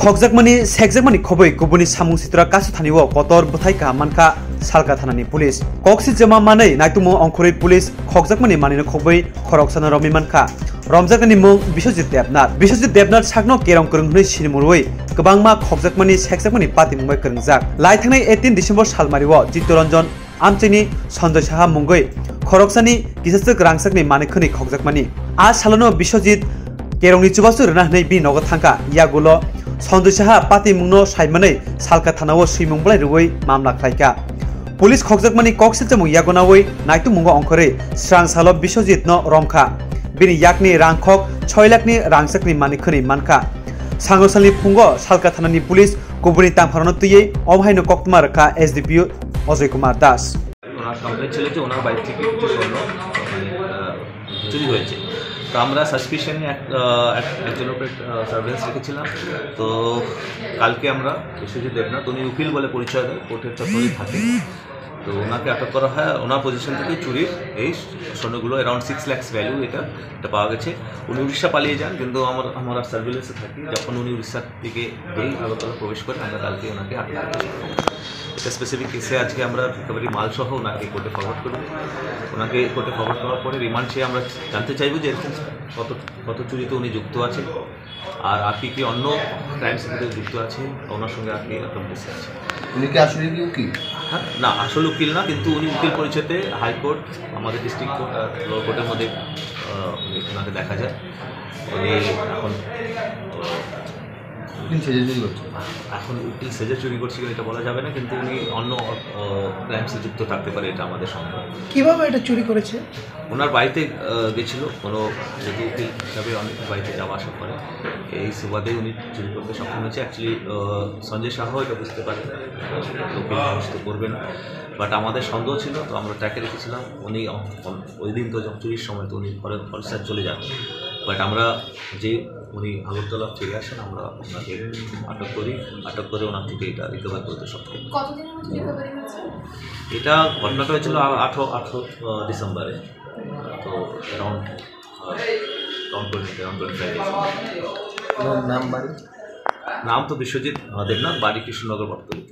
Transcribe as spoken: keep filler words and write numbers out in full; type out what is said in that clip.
Khokjakmani, sekjakmani khobwi kubuni samung sitra kasu thani o kotor bwthai kaham mankha Salka thanani police. Kok si jema manwi naitumung ongkhorwi police khokjakmani manwino khobwi khoroksano romwi mankha. Romjaknani mung Biswajit Debnath. Biswajit Debnath sakno kerong kwrwng hwnwi sinimurwi kwbangma khokjakmani, sekjakmani patimung bai kwrwngjak. Lai thangnai eighteen December salmario Chittoranjan amchaini Sanjoy Saha mungwi khoroksani kisachwk rangchakni manwi khwnwi khokjakmani. A salono Biswajit kerongni chubachu rwna hwnwi bini nogo thangkha. Yagulo Sanjoy Saha patimungno saimanwi Salka thanao swimung bwlai rwui mamla khlaikha. Police khokjakmani kok silchimung yagunaui naitungmungo ongkhorwi srang salo Biswajitno romkha. Bini yakni rangkhok soi lakhni rangchakni manwi khwnwi mankha. Sangosalni phungo Salka thanani police kubuni tangpharano twiwi omo haino koktwma rwkha S D P O Ajoy Kumar Das. ওনার কমপ্লেন ছিল যে ওনার বাইক থেকে কিছু স্বর্ণ, মানে, আহ, চুরি হয়েছে। তো আমরা সাসপিশনে এক, আহ, এক, একজনের উপরে, আহ, সার্ভেলেন্স রেখেছিলাম। তো কালকে আমরা বিশ্বজিৎ দেবনাথ, উনি উকিল বলে পরিচয় দেন, কোর্টের চত্বরে থাকেন। তো ওনাকে আটক করা হয়, ওনার পজিশন থেকে চুরির এই স্বর্ণগুলো, অ্যারাউন্ড সিক্স ল্যাক্স ভ্যালু এটা, এটা পাওয়া গেছে। উনি উড়িষ্যা পালিয়ে যান, কিন্তু আমার, আমরা সার্ভেলেন্সে থাকি। যখন উনি উড়িষ্যার দিকে এই আগরতলা প্রবেশ করেন, আমরা কালকে ওনাকে আটক করি। এটা স্পেসিফিক কেসে আজকে আমরা রিকভারি মাল সহ ওনাকে কোর্টে ফরওয়ার্ড করব। ওনাকে কোর্টে ফরওয়ার্ড করার পরে রিমান্ড চেয়ে আমরা জানতে চাইবো যে এরকম কত, কত চুরিতে উনি যুক্ত আছেন, আর আর কি কি অন্য ক্রাইমসের সাথে যুক্ত আছে, ওনার সঙ্গে আর কি অ্যাকমপ্লিস আছে। উনি কি আসলে কি উকিল? হ্যাঁ, না, আসল উকিল না, কিন্তু উনি উকিল পরিচয়তে হাইকোর্ট, আমাদের ডিস্ট্রিক্ট কোর্ট আর লোয়ার কোর্টের মধ্যে, আহ, উনি, ওনাকে দেখা যায়। উনি এখন, আহ, উকিল সেজে চুরি করছে। এখন উকিল সেজে চুরি করছে কিনা এটা বলা যাবে না, কিন্তু উনি অন্য, আহ, ক্রাইমসে যুক্ত থাকতে পারে, এটা আমাদের সন্দেহ। কিভাবে এটা চুরি করেছে? ওনার বাড়িতে, আহ, গেছিল, কোনো, যেহেতু উকিল হিসাবে অনেক বাড়িতে যাওয়া আসা করে, এই সুবাদে উনি চুরি করতে সক্ষম হয়েছে। অ্যাকচুয়ালি, আহ, সঞ্জয় শাহ এটা বুঝতে পারে, উকিল সাহস তো করবে না, বাট আমাদের সন্দেহ ছিল, তো আমরা ট্র্যাকে রেখেছিলাম। উনি অ-, অ-, ওই দিন তো যখন চুরির সময় তো উনি ফরেন, ফরেন চলে যান, বাট আমরা যে উনি আগরতলা ফিরে আসেন, আমরা ওনাকে আটক করি, আটক করে ওনার থেকে এটা রিকভার করতে সক্ষম হই। কতদিনের মধ্যে রিকভারি হয়েছে? এটা ঘটনাটা হয়েছিল আ-, আঠারো, আঠারো, আহ, ডিসেম্বরে। তো around, uh, around twenty, around twenty five days. ওনার নাম, বাড়ি? নাম তো বিশ্বজিৎ, আহ, দেবনাথ, বাড়ি কৃষ্ণনগর বটতলি।